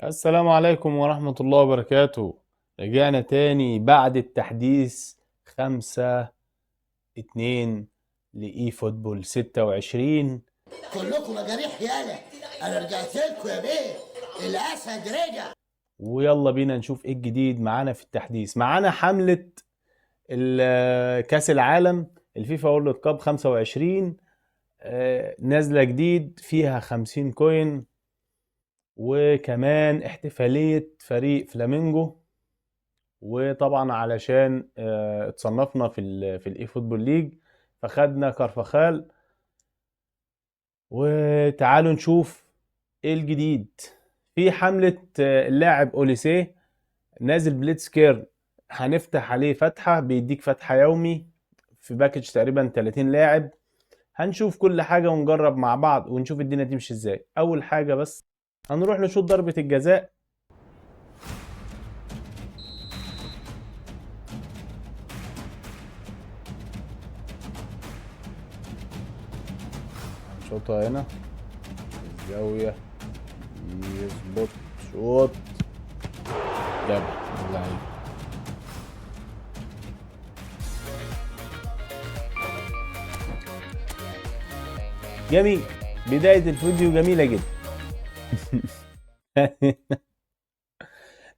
السلام عليكم ورحمة الله وبركاته. رجعنا تاني بعد التحديث 5.2 ل eFootball 26. كلكم مجاريح يالا، انا رجعت لكم يا بيه، الاسد رجع. ويلا بينا نشوف ايه الجديد معانا في التحديث. معانا حملة كاس العالم ال FIFA World Cup 25، نازلة جديد فيها 50 coin، وكمان احتفالية فريق فلامينجو. وطبعا علشان اتصنفنا في ال eFootball League فخدنا كارفاخال. وتعالوا نشوف ايه الجديد في حملة. اللاعب اوليسيه نازل blitzkrieg، هنفتح عليه فتحة، بيديك فتحة يومي في package تقريبا 30 لاعب. هنشوف كل حاجة ونجرب مع بعض ونشوف الدنيا تمشي ازاي. اول حاجة بس هنروح نشوط ضربة الجزاء. هنشوطها هنا الزاوية، يظبط شوط، جاب اللعيب. جميل، بداية الفيديو جميلة جدا.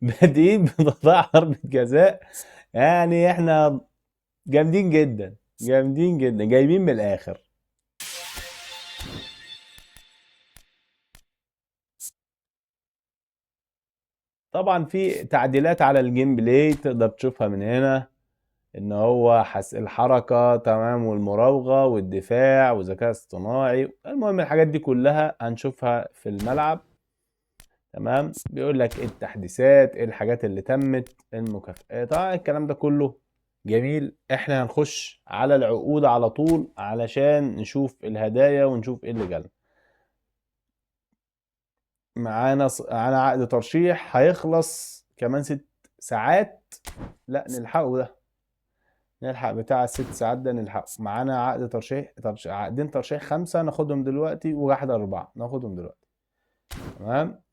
بادئين بتضيع ضربة جزاء، احنا جامدين جدا جامدين جدا، جايبين من الآخر. طبعا في تعديلات على ال gameplay تقدر تشوفها من هنا، ان هو حس الحركة تمام، والمراوغة والدفاع وذكاء اصطناعي. المهم الحاجات دي كلها هنشوفها في الملعب. تمام، بيقول لك ايه التحديثات، ايه الحاجات اللي تمت، المكافآت، طبعا الكلام ده كله جميل. احنا هنخش على العقود على طول علشان نشوف الهدايا ونشوف ايه اللي جالنا. معانا عقد ترشيح هيخلص كمان 6 ساعات، لا نلحقه ده، نلحق بتاع الست ساعات ده نلحقه. معانا عقد ترشيح، عقدين ترشيح 5 ناخدهم دلوقتي، وواحد 4 ناخدهم دلوقتي. تمام.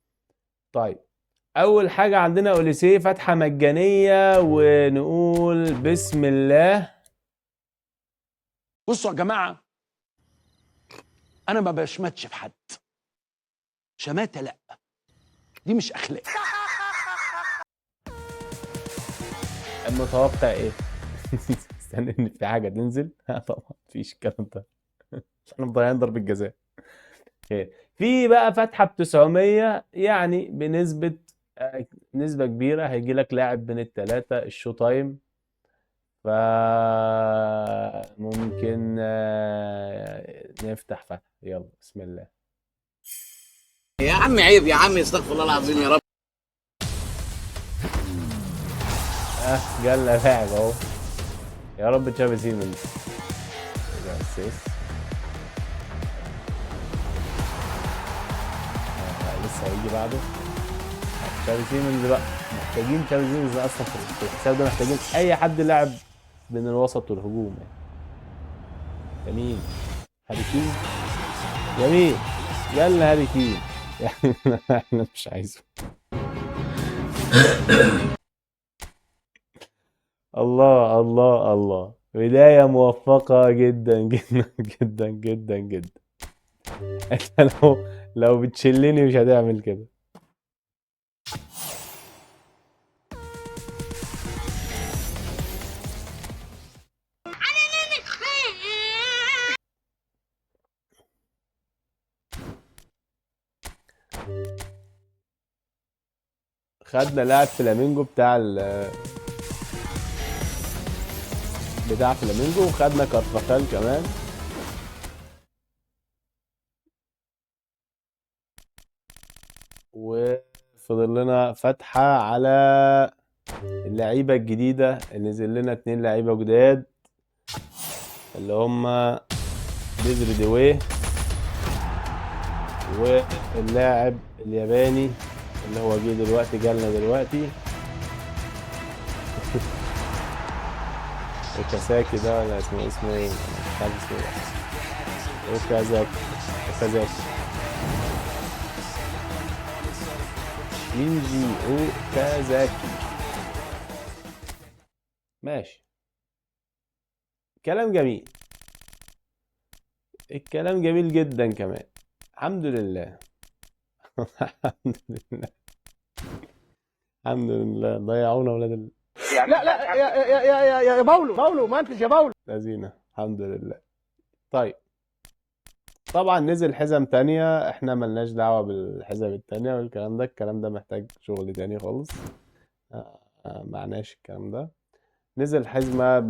أول حاجة عندنا أوليسيه فتحة مجانية، ونقول بسم الله. بصوا يا جماعة، أنا ما بشمتش في حد، شماتة لأ، دي مش أخلاق. المتوقع إيه؟ استنى إن في حاجة تنزل. لا طبعا مفيش الكلام ده، احنا مضيعين ضربة جزاء. خير. في بقى فتحة ب900، يعني بنسبة، نسبة كبيرة هيجي لك لاعب من التلاتة ال show time، ف ممكن نفتح فتحة. يلا بسم الله. يا عم عيب يا عم، استغفر الله العظيم يا رب. جالنا لاعب اهو، يا رب تشافي سيمنز. لسه هيجي بعده تشافي سيمنز بقى. محتاجين تشافي سيمنز اصلا في الحساب ده، محتاجين اي حد لاعب بين الوسط والهجوم يعني. جميل، هاري كين، جميل، يلا هاري كين. احنا مش عايزه. الله الله الله، بداية موفقة جدا جدا جدا جدا جدا. انت لو بتشلني مش هتعمل كده. خدنا لاعب فلامينجو بتاع فلامينجو، وخدنا كارفاخال كمان. وفضل لنا فتحة على اللعيبة الجديدة اللي نزل لنا، 2 لعيبة جداد اللي هم ديزري دوي واللاعب الياباني اللي هو جه دلوقتي، جالنا دلوقتي اوكازاكي ده، ولا اسمه ايه؟ مش عارف اسمه ايه. اوكازاكي. شينجي اوكازاكي. ماشي، كلام جميل، الكلام جميل جدا كمان، الحمد لله. الحمد لله، الحمد لله. ضيعونا ولاد لا لا يا يا يا يا يا باولو، باولو ما انتش يا باولو لذينه، الحمد لله. طيب طبعا نزل حزم تانية، احنا ملناش دعوة بالحزم التانية والكلام ده، الكلام ده محتاج شغل تاني خالص، معناش الكلام ده. نزل حزمة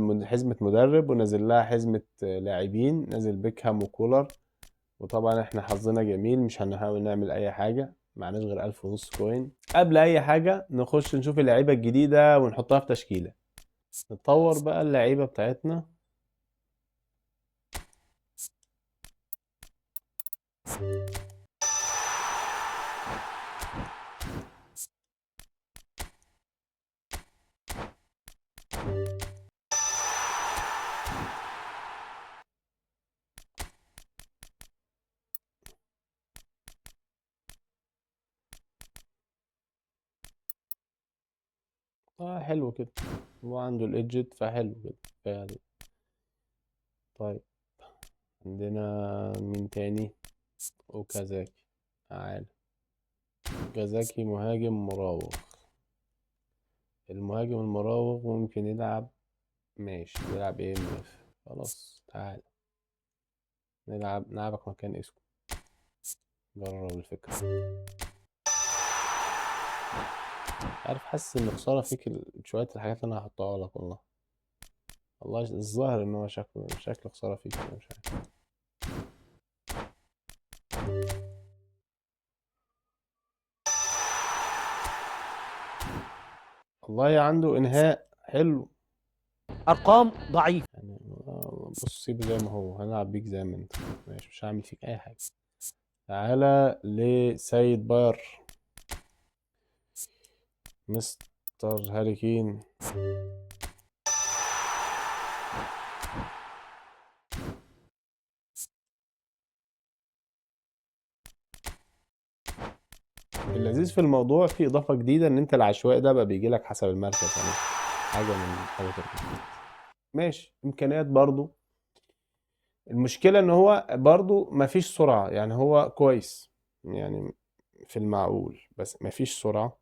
مدرب، ونزل لها حزمة لاعبين، نزل بيكهام وكولر. وطبعا احنا حظنا جميل، مش هنحاول نعمل اي حاجة، معناش غير 1500 coin. قبل اي حاجة نخش نشوف اللعيبة الجديدة ونحطها في تشكيلة، نطور بقى اللعيبة بتاعتنا. حلو كده، هو عنده الادجت فحلو كده فعلا. طيب عندنا مين تاني؟ اوكازاكي، تعال. اوكازاكي مهاجم مراوغ، المهاجم المراوغ ممكن يلعب، ماشي يلعب ايه ام اف، خلاص تعال نلعبك مكان اسكو، جرب الفكرة. عارف، حاسس ان خسارة فيك شوية الحاجات اللي انا هحطها لك والله. والله الظاهر ان هو شكله خسارة فيك، مش عارف. والله عنده انهاء حلو، ارقام ضعيفة يعني. بص سيبه زي ما هو، هنلعب بيك زي ما انت ماشي، مش هعمل فيك اي حاجة. تعالى لسيد باير، مستر هاري كين. اللذيذ في الموضوع في اضافه جديدة، ان انت العشوائي ده بقى بيجي لك حسب المركز، يعني حاجة من حاجة تانية. ماشي، امكانيات برضو. المشكلة ان هو برضو مفيش سرعة، يعني هو كويس يعني في المعقول، بس مفيش سرعة.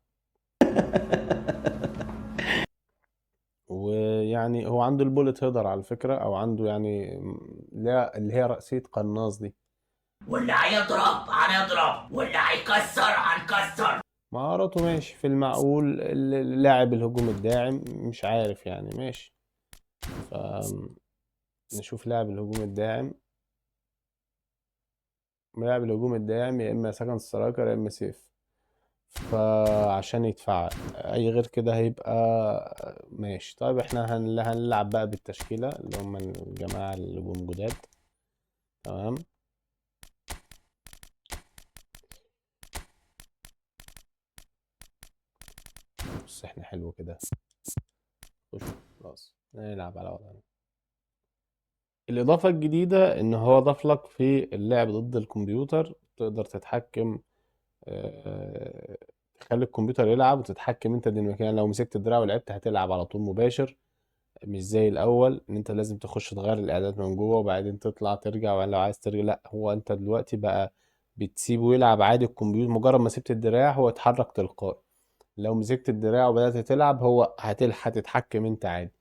ويعني هو عنده ال bullet header على فكرة، او عنده يعني لا اللي هي رأسية قناص دي. واللي هيضرب هنضرب، واللي هيكسر هنكسر. مهاراته ماشي في المعقول، لاعب الهجوم الداعم مش عارف يعني ماشي. ف نشوف لاعب الهجوم الداعم، لاعب الهجوم الداعم يا اما second striker يا اما سيف، فعشان يتفعل اي غير كده هيبقى ماشي. طيب احنا هنلعب بقى بالتشكيلة اللي هم الجماعة اللي جم جداد، تمام. بص احنا حلو كده، خش خلاص نلعب على وضعنا. الإضافة الجديدة إن هو ضاف لك في اللعب ضد الكمبيوتر، تقدر تتحكم، تخلي الكمبيوتر يلعب وتتحكم انت ديناميكيا. يعني لو مسكت الدراع ولعبت هتلعب على طول مباشر، مش زي الاول ان انت لازم تخش تغير الاعدادات من جوه وبعدين تطلع ترجع، وبعدين لو عايز ترجع لا، هو انت دلوقتي بقى بتسيبه يلعب عادي. الكمبيوتر مجرد ما سبت الدراع هو اتحرك تلقائي، لو مسكت الدراع وبدأت تلعب هو هتتحكم انت عادي.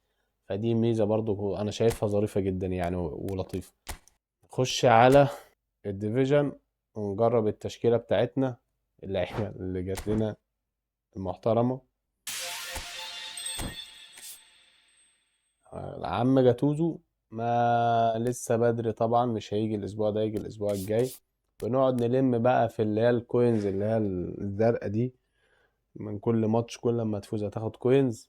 فدي ميزة برضو انا شايفها ظريفة جدا يعني ولطيفة. نخش على ال division ونجرب التشكيلة بتاعتنا، اللعيبة اللي جات لنا المحترمة. العم جاتوزو ما لسه بدري طبعا، مش هيجي الاسبوع ده، هيجي الاسبوع الجاي. بنقعد نلم بقى في اللي هي ال coins اللي هي الزرقاء دي من كل ماتش، كل ما تفوز هتاخد coins.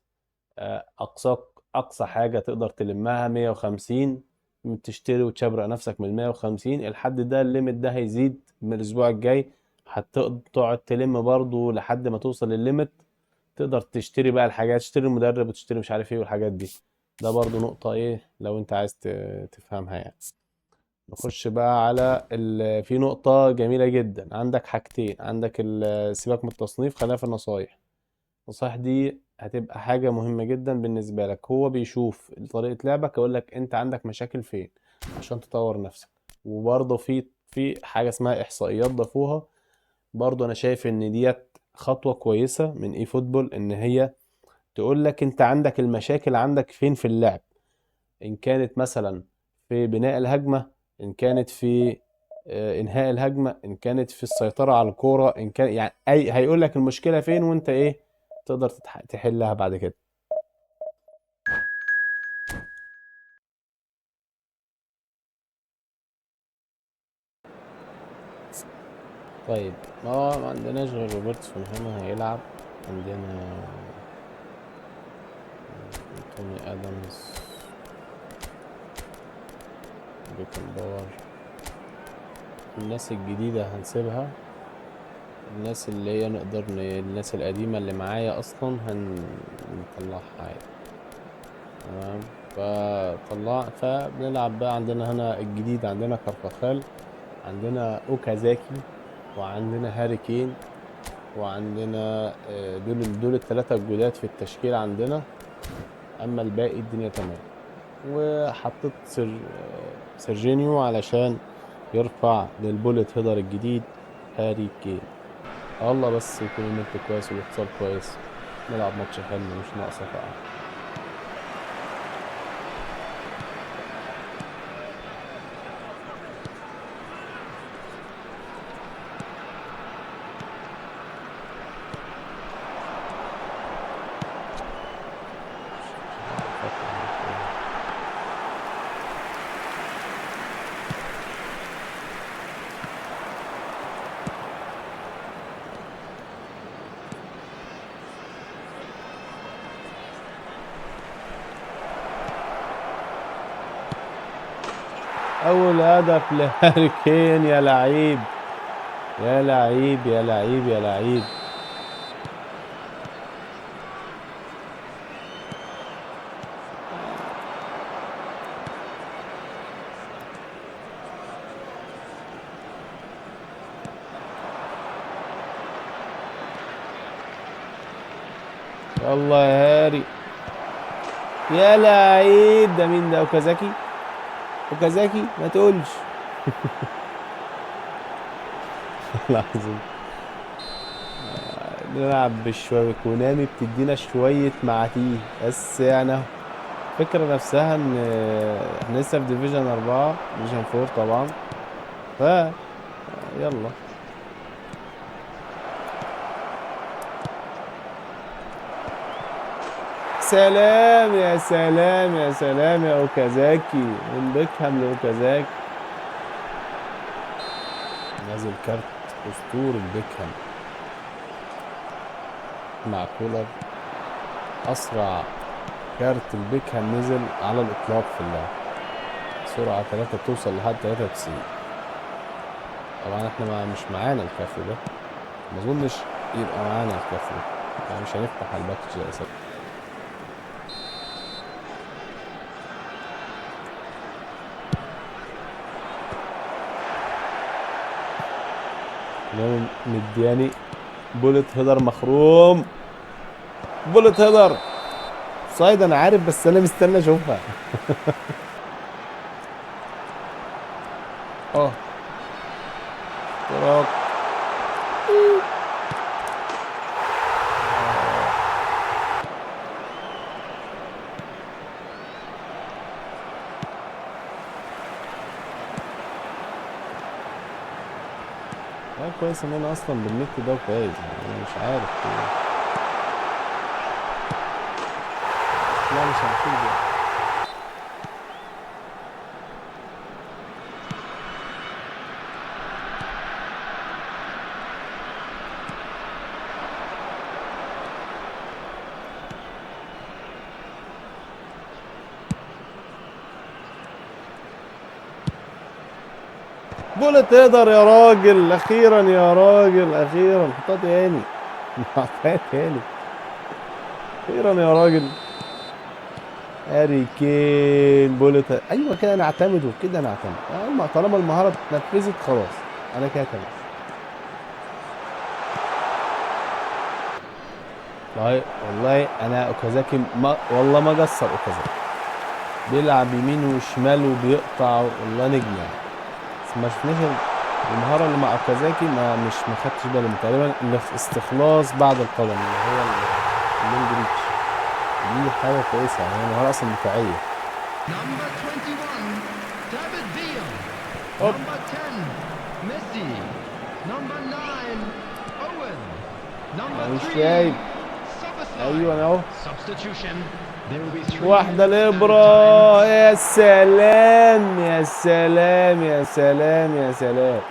اقصى حاجة تقدر تلمها 150، تشتري وتشبرق نفسك من 150. الحد ده ال limit ده هيزيد من الاسبوع الجاي، هتقعد تلم برضو لحد ما توصل للل limit، تقدر تشتري بقى الحاجات، تشتري المدرب وتشتري مش عارف ايه والحاجات دي. ده برضو نقطة ايه لو انت عايز تفهمها يعني. نخش بقى على في نقطة جميلة جدا. عندك حاجتين، عندك سيبك من التصنيف، خلينا في النصايح. النصايح دي هتبقى حاجة مهمة جدا بالنسبة لك. هو بيشوف طريقة لعبك، يقول لك انت عندك مشاكل فين عشان تطور نفسك. وبرضه في حاجة اسمها احصائيات ضافوها برضه. انا شايف ان ديت خطوة كويسة من eFootball، ان هي تقول لك انت عندك المشاكل عندك فين في اللعب، ان كانت مثلا في بناء الهجمة، ان كانت في انهاء الهجمة، ان كانت في السيطرة على الكورة، ان كان يعني اي، هيقول لك المشكلة فين وانت ايه تقدر تحلها بعد كده. طيب ما عندناش غير روبرتسون هنا هيلعب، عندنا توني ادمز، بيكنباور، الناس الجديدة هنسيبها، الناس اللي هي نقدر الناس القديمة اللي معايا أصلا هنطلعها عادي. تمام، فبنلعب بقى. عندنا هنا الجديد، عندنا كارفاخال، عندنا أوكازاكي، وعندنا هاري كين، وعندنا دول التلاتة الجداد في التشكيل عندنا. أما الباقي الدنيا تمام. وحطيت سيرجينيو علشان يرفع لل bullet header الجديد هاري كين. الله بس يكون النت كويس والاتصال كويس، نلعب ماتش حلو مش ناقصه فقع. أول هدف لهاري كين. يا لعيب يا لعيب يا لعيب يا لعيب. يلا يا هاري يا لعيب. ده مين ده؟ اوكازاكي. اوكازاكي ما تقولش. العظيم نلعب بشوية. كونامي بتدينا شوية معاتيه بس، يعني الفكرة نفسها ان احنا لسه في division 4، division 4 طبعا. ف يلا سلام يا سلام يا سلام يا اوكازاكي، من بيكهام لاوكازاكي. نازل كارت اسطوري بيكهام مع كولر، اسرع كارت البيكهام نزل على الاطلاق في اللعب، سرعه 3 بتوصل لحد 93. طبعا احنا ما مش معانا الكارت ده، ما اظنش يبقى معانا الكارت ده، يعني مش هنفتح ال package ده اساسا. مدياني bullet header مخروم، bullet header side. انا عارف بس انا مستني اشوفها. اختراق. كويس ان انا اصلا بالنت ده كويس، انا مش عارف كده. لا مش هنشيل ده. bullet header يا راجل، اخيرا يا راجل، اخيرا. حطها تاني، حطها تاني، اخيرا يا راجل. هاري كين bullet. ايوه كده نعتمده، كده نعتمد. طالما المهارة اتنفذت خلاص انا كده تمام. والله والله انا اوكازاكي ما والله ما قصر. اوكازاكي بيلعب يمين وشمال وبيقطع، والله نجم يعني. بس ما شفناش المهارة اللي مع اوكازاكي، ما خدتش بالي من تقريبا الاستخلاص بعد القدم اللي هو ال long reach. دي حاجة كويسة يعني، هي مهارة أصلا دفاعية. هوب. أنا مش شايف. أيوة أنا أهو. واحدة الإبرة. يا سلام يا سلام يا سلام يا سلام.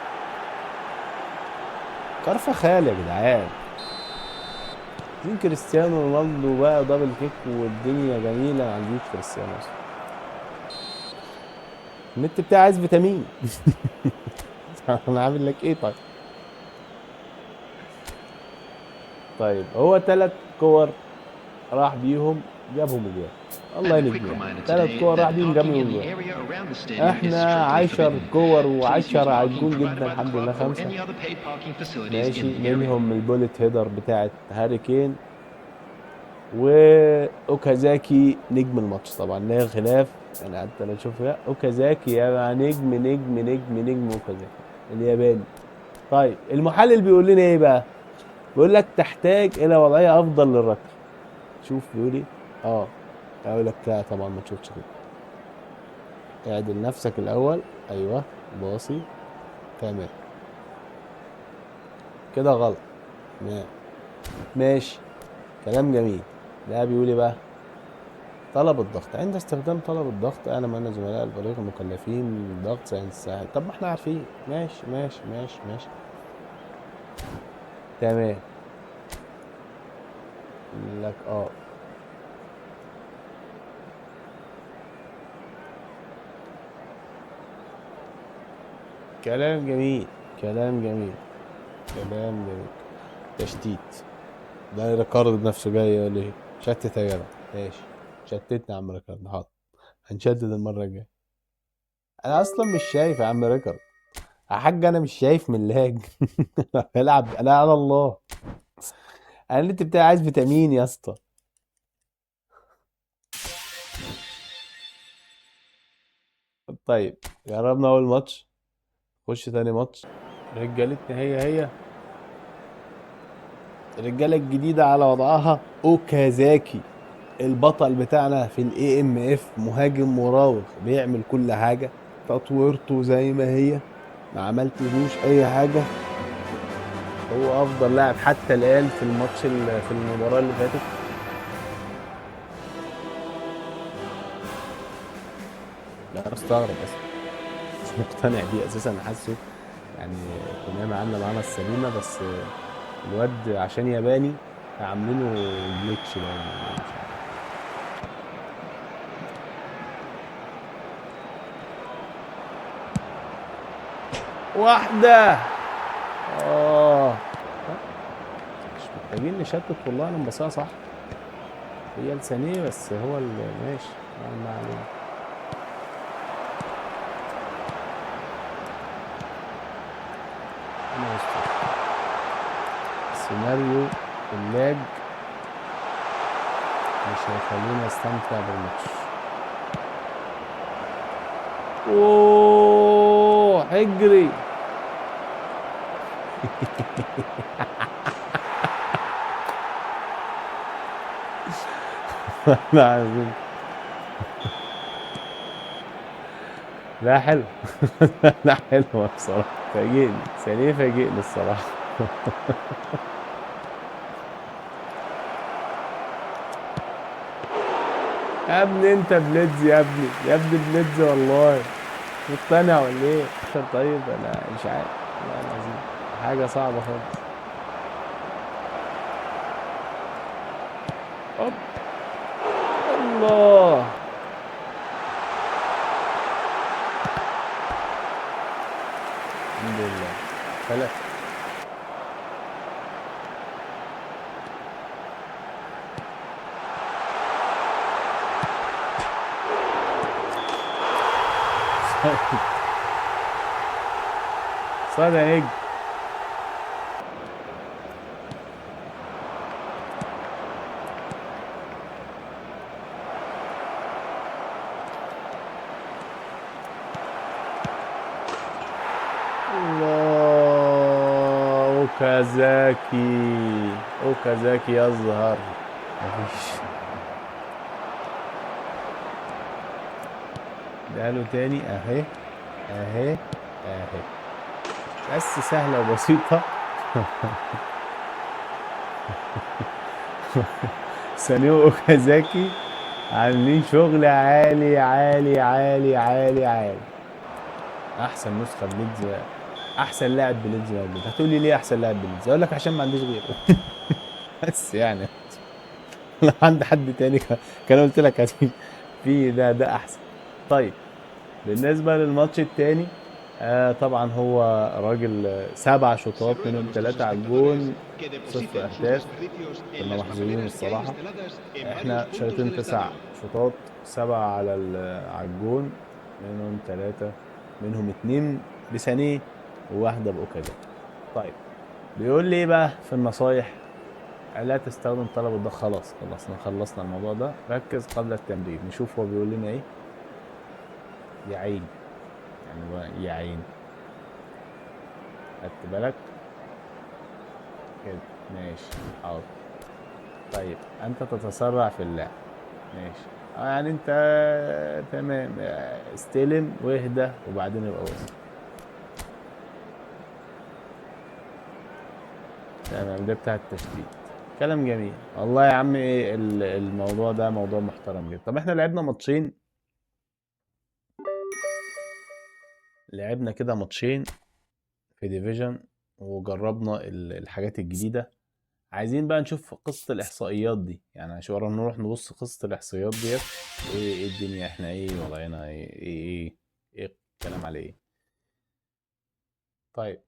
كارفاخال يا جدعان. عايزين كريستيانو رونالدو بقى double kick والدنيا جميلة. ما عنديش كريستيانو أصلا. النت بتاعي عايز فيتامين. أنا عامل لك إيه طيب؟ طيب هو 3 كور راح بيهم جابهم اجوان. الله ينجم. 3 كور راح بيهم جابهم اجوان. احنا 10 كور و10 على الجون جدا الحمد لله. 5 ماشي، منهم ال bullet header بتاعت هاري كين واوكازاكي نجم الماتش طبعا لا خلاف. انا حتى لو تشوف اوكازاكي يا نجم نجم نجم نجم اوكازاكي الياباني. طيب المحلل بيقول لنا ايه بقى؟ بيقول لك تحتاج الى وضعية افضل للركله. شوف بيقول ايه. اقول لك لا طبعا ما تشوفش كده، اعدل نفسك الاول. ايوه باصي تمام كده غلط. ماشي كلام جميل. ده بيقول ايه بقى؟ طلب الضغط. عند استخدام طلب الضغط اعلم ان زملاء الفريق المكلفين بالضغط سينسحب. طب ما احنا عارفين. ماشي ماشي ماشي ماشي تمام. لك كلام جميل كلام جميل كلام جميل. تشتيت ده ريكارد بنفسه جاي يقول لي شتت يا جدع. ماشي شتتنا يا عم ريكارد، حاضر هنشدد المرة الجاية. انا اصلا مش شايف يا عم ريكارد يا حاج، انا مش شايف من ال lag. بلعب انا على الله. انا النت بتاعي عايز فيتامين يا اسطى. طيب جربنا اول ماتش، خش تاني ماتش. رجالتنا هي هي الرجالة الجديدة على وضعها. اوكازاكي البطل بتاعنا في ال AMF، مهاجم مراوغ بيعمل كل حاجة. تطويرته زي ما هي، ما عملتلوش اي حاجة. هو افضل لاعب حتى الان في الماتش في المباراة اللي فاتت. لا انا مستغرب اصلا، مش مقتنع بيه اساسا. انا حاسه يعني كونامي عامله معانا السليمة، بس الواد عشان ياباني عاملينه جليتش باين، مش عارف. واحدة مش محتاجين نشتت والله. انا مبصيها صح، هي لسانيه بس هو اللي ماشي. ما علينا. سيناريو اللاج مش هيخلينا استمتع بالماتش. اوه اجري. لا لا حلو. لا حلوة بصراحة، فاجئني ثانية، فاجئني الصراحة. يا ابني انت بليدز يا ابني، يا ابني بليدز والله. مقتنع ولا ايه؟ طيب انا مش عارف والله العظيم، حاجة صعبة خالص. هوب الله. الحمد لله 3. offside. offside يا نجم. الله، اوكازاكي، اوكازاكي يظهر. مفيش، ده له تاني. اهي اهي اهي، بس سهلة وبسيطة. سانيو اوكازاكي عاملين شغل عالي عالي عالي عالي عالي. احسن نسخة بليدز، احسن لاعب بليدز موجود. هتقول لي ليه احسن لاعب بليدز؟ اقول لك عشان ما عنديش غيره. بس يعني لو عند حد تاني كان قلت لك في ده احسن. طيب بالنسبة للماتش التاني، طبعا هو راجل 7 شوطات منهم 3 على الجون، 0 اهداف. كنا محظوظين الصراحة، احنا شايطين 9 شوطات، 7 على الجون، منهم 3، منهم 2 بسانيه وواحدة بأوكازاكي. طيب بيقول لي ايه بقى في النصايح؟ لا تستخدم طلب الضغط. خلاص خلصنا الموضوع ده. ركز قبل التمرير، نشوف هو بيقول لنا ايه. يا عيني، يعني هو يا عيني، خدت بالك كده؟ ماشي حاضر. طيب انت تتسرع في اللعب، ماشي، يعني انت تمام، استلم واهدى وبعدين يبقى وصل. تمام، ده بتاع التشتيت. كلام جميل والله يا عم. ايه الموضوع ده موضوع محترم جدا. طب احنا لعبنا ماتشين، لعبنا كده ماتشين في division وجربنا الحاجات الجديدة. عايزين بقى نشوف قصة الإحصائيات دي، يعني عشان نروح نبص قصة الإحصائيات ديت وايه الدنيا، احنا ايه وضعنا، ايه ايه ايه الكلام على ايه. طيب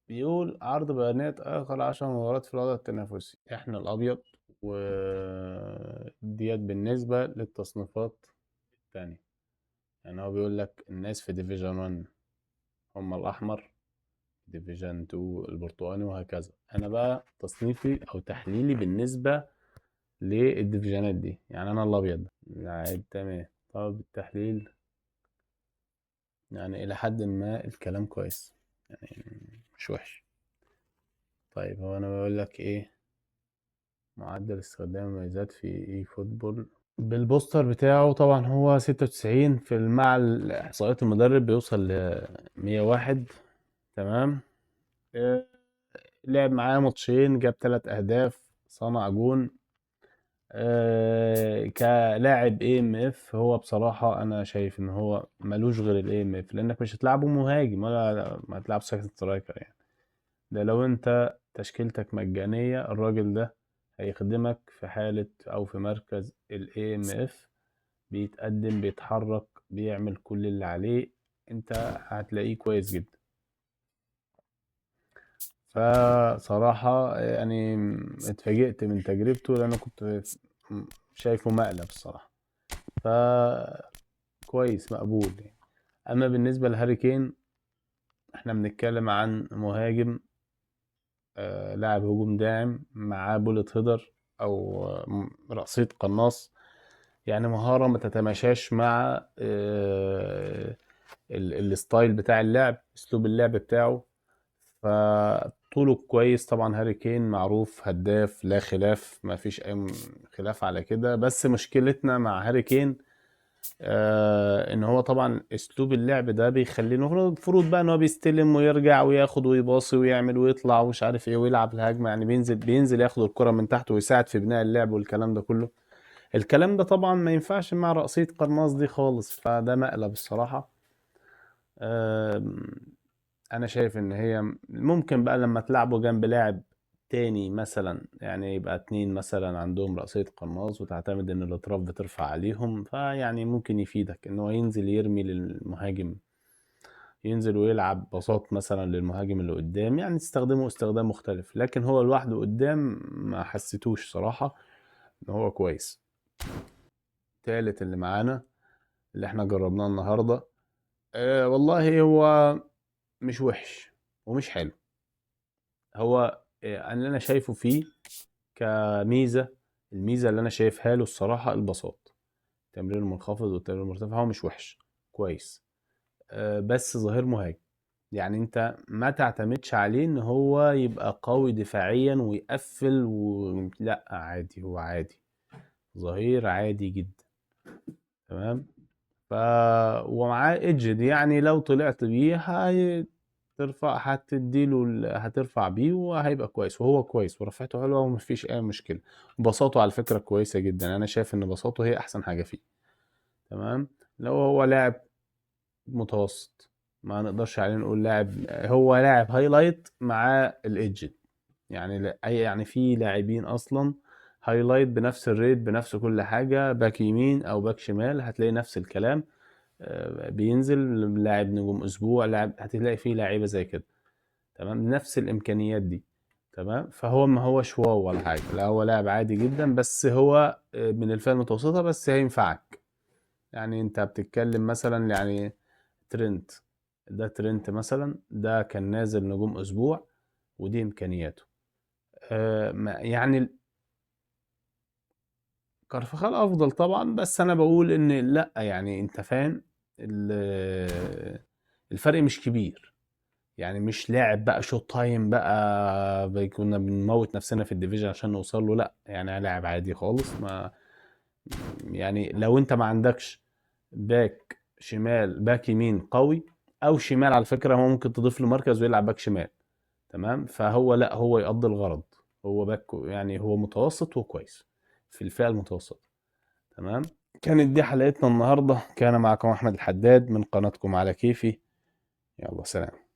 بيقول عرض بيانات آخر 10 مباريات في الوضع التنافسي. احنا الأبيض، وديت بالنسبة للتصنيفات التانية. يعني هو بيقول لك الناس في division 1 هم الأحمر، division 2 البرتقاني، وهكذا. أنا بقى تصنيفي أو تحليلي بالنسبة لل division ات دي، يعني أنا الأبيض لعيب تمام. طب التحليل يعني إلى حد ما الكلام كويس، يعني مش وحش. طيب هو أنا بقول لك إيه معدل استخدام المميزات في eFootball بال booster بتاعه؟ طبعا هو 96 في مع احصائيات المدرب بيوصل ل 101. تمام، لعب معاه ماتشين، جاب 3 اهداف، صنع جون. كلاعب AMF هو بصراحة انا شايف ان هو ملوش غير ال AMF، لانك مش هتلعبه مهاجم ولا ما هتلعب second striker. يعني ده لو انت تشكيلتك مجانية الراجل ده هيخدمك في حالة او في مركز ال AMF، بيتقدم بيتحرك بيعمل كل اللي عليه، انت هتلاقيه كويس جدا. فصراحة يعني اتفاجئت من تجربته، لأنه كنت شايفه مقلب الصراحة، فكويس مقبول يعني. أما بالنسبة لهاري كين، احنا بنتكلم عن مهاجم، لاعب هجوم داعم، معاه bullet header أو رأسية قناص، يعني مهارة ما تتماشاش مع ال style بتاع اللعب، اسلوب اللعب بتاعه. فطوله كويس طبعا، هاري كين معروف هداف لا خلاف، ما فيش اي خلاف على كده. بس مشكلتنا مع هاري كين ان هو طبعا اسلوب اللعب ده بيخليه المفروض بقى ان هو بيستلم ويرجع وياخد ويباصي ويعمل ويطلع ومش عارف ايه ويلعب الهجمة، يعني بينزل ياخد الكره من تحت ويساعد في بناء اللعب والكلام ده كله. الكلام ده طبعا ما ينفعش مع رأسية قرناص دي خالص، فده مقلب الصراحة. انا شايف ان هي ممكن بقى لما تلعبه جنب لاعب تاني مثلا، يعني يبقى 2 مثلا عندهم رأسية قناص وتعتمد ان الاطراف بترفع عليهم، فيعني ممكن يفيدك ان هو ينزل يرمي للمهاجم، ينزل ويلعب باصات مثلا للمهاجم اللي قدام، يعني تستخدمه استخدام مختلف. لكن هو لوحده قدام ما حسيتوش صراحة ان هو كويس. تالت اللي معانا اللي احنا جربناه النهاردة والله هو مش وحش ومش حلو. هو اللي انا شايفه فيه كميزه، الميزة اللي انا شايفها له الصراحة البساط، التمرير المنخفض والتمرير المرتفع، هو مش وحش كويس، بس ظهير مهاجم. يعني انت ما تعتمدش عليه ان هو يبقى قوي دفاعيا ويقفل لا عادي، هو عادي، ظهير عادي جدا. تمام. ومعاه edged، يعني لو طلعت بيه هترفع، هتديله هترفع بيه وهيبقى كويس، وهو كويس ورفعته حلوة ومفيش اي مشكلة. بساطته على فكرة كويسة جدا، انا شايف ان بساطته هي احسن حاجة فيه. تمام. لو هو لاعب متوسط ما نقدرش عليه نقول لاعب، هو لاعب highlight مع ال edged، يعني يعني في لاعبين اصلا highlight بنفس ال rate بنفس كل حاجة، باك يمين او باك شمال هتلاقي نفس الكلام، بينزل لاعب نجوم اسبوع، لاعب هتلاقي فيه لاعيبه زي كده. تمام، نفس الامكانيات دي. تمام. فهو ما هوش wow ولا حاجة، لا هو لاعب عادي جدا، بس هو من الفئة المتوسطة، بس هينفعك. يعني انت بتتكلم مثلا يعني ترنت، ده ترنت مثلا، ده كان نازل نجوم اسبوع ودي امكانياته. يعني كارفخال افضل طبعا، بس انا بقول ان لا، يعني انت فاهم الفرق مش كبير، يعني مش لاعب بقى show time بقى كنا بنموت نفسنا في ال division عشان نوصل له، لا يعني لاعب عادي خالص. ما يعني لو انت ما عندكش باك شمال، باك يمين قوي او شمال، على فكرة هو ممكن تضيف له مركز ويلعب باك شمال. تمام. فهو لا، هو يقضي الغرض، هو باك يعني هو متوسط وكويس في الفئة المتوسطة. تمام. كانت دي حلقتنا النهاردة، كان معكم أحمد الحداد من قناتكم على كيفي. يلا سلام.